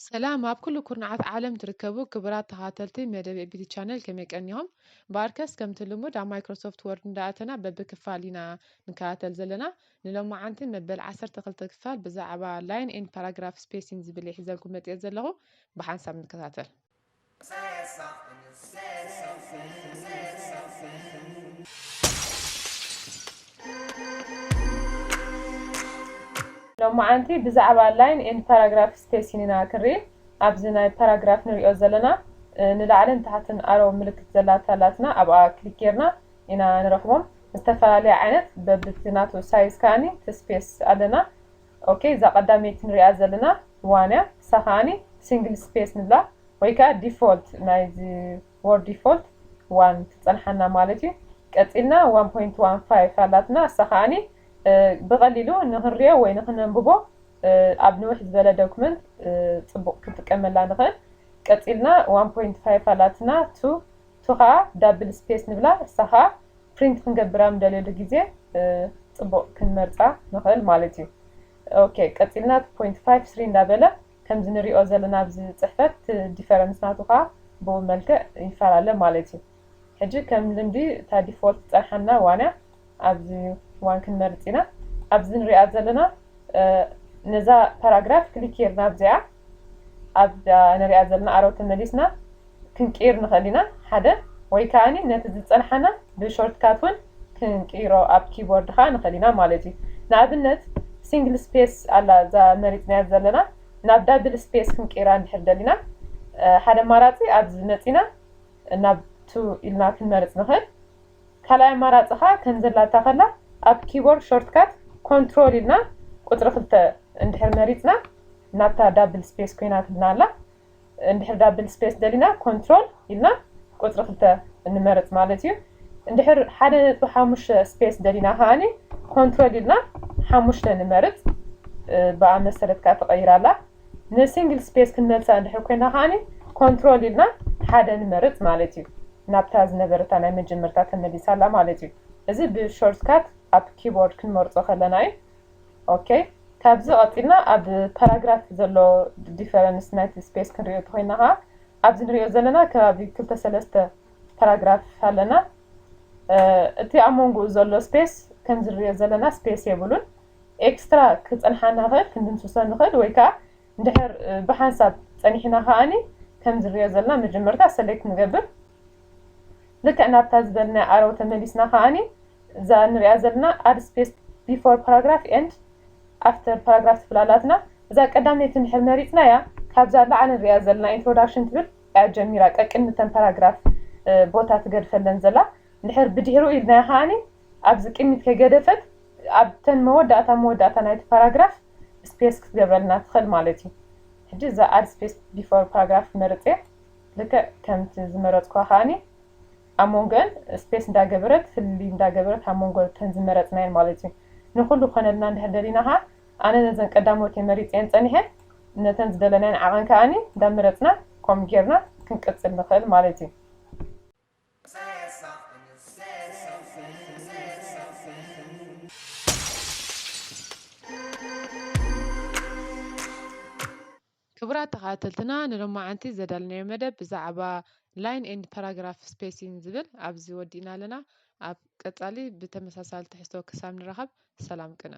ሰላም ኣብ ኩሉ ኩርናዓት ዓለም ትርከቡ ክቡራት ተኻተልቲ መደብ ኤቢቲ ቻነል፣ ከመይ ቀኒኹም? ብኣርከስ ከምቲ ልሙድ ኣብ ማይክሮሶፍት ወርድ እንዳኣተና በብክፋል ኢና ንከታተል ዘለና። ንሎማዓንቲ መበል ዓሰርተ ክልተ ክፋል ብዛዕባ ላይን ኤንድ ፓራግራፍ ስፔሲንግ ዝብል እየ ሒዘልኩም መፅኤ ዘለኹ። ብሓንሳብ ንከታተል። ሎማዓንቲ ብዛዕባ ላይን ኤንድ ፓራግራፍ ስፔሲንግ ኢና ክንርኢ። ኣብዚ ናይ ፓራግራፍ ንሪኦ ዘለና ንላዕልን ታሕትን ኣሮ ምልክት ዘላታ ኣላትና ኣብኣ ክሊክ ጌርና ኢና ንረኽቦም። ዝተፈላለየ ዓይነት በብቲ ናቱ ሳይዝ ከኣኒ እቲ ስፔስ ኣለና። ኦኬ፣ እዛ ቀዳመይቲ ንሪኣ ዘለና ዋን እያ። እሳ ከኣኒ ሲንግል ስፔስ ንብላ ወይ ከዓ ዲፎልት ናይዚ ወርድ ዲፎልት ዋን ትፀንሓና ማለት እዩ። ቀፂልና ዋን ፖይንት ዋን ፋይቭ ኣላትና። እሳ ከኣኒ ብቐሊሉ ንክንሪኦ ወይ ንክነንብቦ ኣብ ንውሕ ዝበለ ዶክመንት ፅቡቕ ክንጥቀመላ ንኽእል። ቀፂልና ዋን ፖይንት ፋይቭ ኣላትና። ቱ ቱ ከዓ ዳብል ስፔስ ንብላ። እሳ ከዓ ፕሪንት ክንገብራ ምደልየሉ ግዜ ፅቡቕ ክንመርፃ ንኽእል ማለት እዩ። ኦኬ፣ ቀፂልና ቱ ፖይንት ፋይቭ ስሪ እንዳበለ ከምዚ ንሪኦ ዘለና ኣብዚ ፅሕፈት ዲፈረንስ ናቱ ከዓ ብኡ መልክዕ ይፈላለ ማለት እዩ። ሕጂ ከም ልምዲ እታ ዲፎልት ፀንሓና ዋን እያ። ኣብዚ ዋን ክንመርፅ ኢና። ኣብዚ ንሪኣ ዘለና ነዛ ፓራግራፍ ክሊክ ጌርና ኣብዚኣ ኣብዛ ንሪኣ ዘለና ኣረው ተመሊስና ክንቅይር ንኽእል ኢና። ሓደ ወይ ከዓኒ ነቲ ዝፀንሓና ብሾርትካት እውን ክንቅይሮ ኣብ ኪቦርድ ከዓ ንኽእል ኢና ማለት እዩ። ንኣብነት ሲንግል ስፔስ ኣላ እዛ መሪፅናያ ዘለና ናብ ዳብል ስፔስ ክንቅይራ እንድሕር ደሊና ሓደ ኣማራፂ ኣብዚ መፂና ናብ ቱ ኢልና ክንመርፅ ንኽእል። ካልኣይ ኣማራፂ ከዓ ከም ዘላታ ከላ ኣብ ኪቦርድ ሾርትካት ኮንትሮል ኢልና ቁፅሪ ክልተ እንድሕር መሪፅና ናብታ ዳብል ስፔስ ኮይናትልና ኣላ። እንድሕር ዳብል ስፔስ ደሊና ኮንትሮል ኢልና ቁፅሪ ክልተ እንመርፅ ማለት እዩ። እንድሕር ሓደ ነጥቢ ሓሙሽተ ስፔስ ደሊና ከዓኒ ኮንትሮል ኢልና ሓሙሽተ ንመርፅ። ብኣ መሰረት ከዓ ትቐይር ኣላ። ንሲንግል ስፔስ ክንመልሳ እንድሕር ኮይና ከዓኒ ኮንትሮል ኢልና ሓደ ንመርፅ ማለት እዩ። ናብታ ዝነበረታ ናይ መጀመርታ ተመሊሳ ኣላ ማለት እዩ። እዚ ብሾርትካት ኣብ ኪቦርድ ክንመርፆ ከለና እዩ። ኦኬ፣ ካብዚ ቀፂልና ኣብ ፓራግራፍ ዘሎ ዲፈረንስ ናይቲ ስፔስ ክንሪኦ እንተኮይና ከዓ ኣብዚ ንሪኦ ዘለና ከባቢ ክልተ ሰለስተ ፓራግራፍ ኣለና። እቲ ኣብ መንጎኡ ዘሎ ስፔስ ከምዚ ንሪኦ ዘለና ስፔስ የብሉን። ኤክስትራ ክፀንሓና ንኽእል፣ ክንድምስሶ ንኽእል ወይ ከዓ እንድሕር ብሓንሳብ ፀኒሕና ከዓኒ ከምዚ ንሪኦ ዘለና መጀመርታ ሰሌክት ንገብር። ልክዕ ናብታ ዝበልናያ ኣረው ተመሊስና ከዓኒ እዛ ንሪኣ ዘለና ኣድ ስፔስ ቢፎር ፓራግራፍ ኤንድ ኣፍተር ፓራግራፍ ትብል ኣላትና። እዛ ቀዳመይቲ እንድሕር መሪፅናያ ካብዛ ላዕሊ ንሪኣ ዘለና ኢንትሮዳክሽን ትብል እያ ጀሚራ ቀቅድሚ እተን ፓራግራፍ ቦታ ትገድፈለን ዘላ። እንድሕር ብድሕሪኡ ኢልናያ ከዓኒ ኣብዚ ቅድሚት ከይገደፈት ኣብተን መወዳእታ መወዳእታ ናይቲ ፓራግራፍ ስፔስ ክትገብረልና ትኽእል ማለት እዩ። ሕጂ እዛ ኣድ ስፔስ ቢፎር ፓራግራፍ መርፅ እየ። ልክዕ ከምቲ ዝመረፅኳ ከዓኒ ኣብ መንጎአን ስፔስ እንዳገበረት ፍልልይ እንዳገበረት ኣብ መንጎ ተን ዝመረፅናየን ማለት እዩ። ንኩሉ ክኾነልና እንድሕር ደሊና ከዓ ኣነ ነዘን ቀዳሞት እየ መሪፀየን ፀኒሐ። ነተን ዝደለናየን ዓቐን ከዓኒ እንዳመረፅና ከምኡ ጌርና ክንቅፅል ንኽእል ማለት እዩ። ክቡራት ተኸታተልትና ንሎማዓንቲ ዘዳለናዮ መደብ ብዛዕባ ላይን ኤንድ ፓራግራፍ ስፔሲንግ ዝብል ኣብዚ ወዲእና ኣለና። ኣብ ቀፃሊ ብተመሳሳሊ ትሕዝቶ ክሳብ ንራኸብ ሰላም ቅነ።